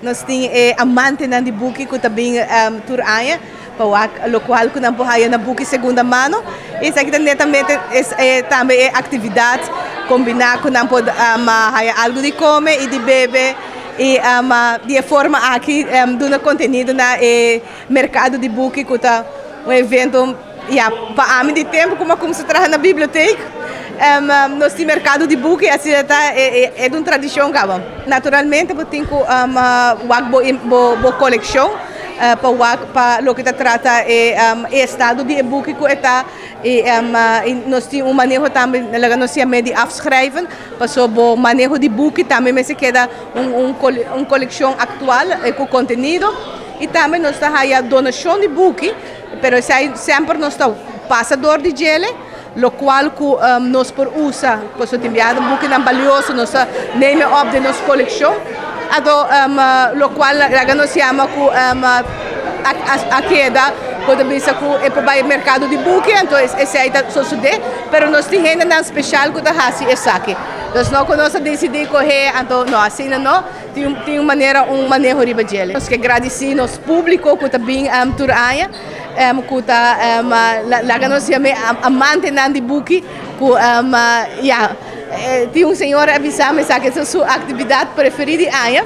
Nos tin e amantenan di buki ku ta bin tur aña pa wak lokual ku nan por haya na buki segunda mano. I esaki ta netamente tambe e aktividat kombiná ku nan por haya algu di kome i di bebe i di e forma aki duna kontenido na e merkado di buki ku ta un evento Ya, pa ami di tempu ku mi a kumsa traha na bibliotek, nos tin merkado di buki, asina ta e e un tradishon kaba. Naturalmente bo tin ku wak bo bo kolekshon pa wak pa loke ta trata e e estado di e buki ku e ta i nos tin un maneho tambe laga nos yam'é di afschrijven paso bo maneho di buki tambe mester keda un un kolekshon aktual ku kontenido i tambe nos ta haya donashon di buki. Pero esei semper nos ta pasa dor di djele, lokual ku nos por usa pasobra tin biaha bukinan balioso nos ta neem e op den nos kolekshon. Anto lokual laga nos yama ku a keda por ta bisa ku e por bai merkado di buki, anto esei ta sosodé, pero nos tin hendenan speshal ku ta hasi esaki. Dus no ku nos a disidí kohe, anto no asina no. Tin un manera un maneho riba djele. Nos ke gradisí nos públiko ku ta bin tur aña, ku ta laga nos yam'é amantenan di buki, ku ya, tin un señora a bisa mi esaki ta su aktividat preferí di aña.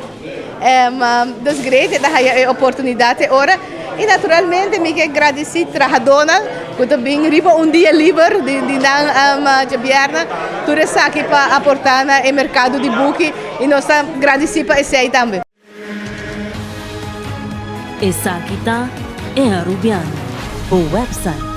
Dus great e ta haya e oportunidat e ora. I naturalmente mi ke gradisí trahadónan ku ta bin riba un dia liber di nan djabièrnè tur esaki pa aportá na e merkado di buki. I nos ta gradisí pa esei tambe. Esaki ta E Arubiano, bo website.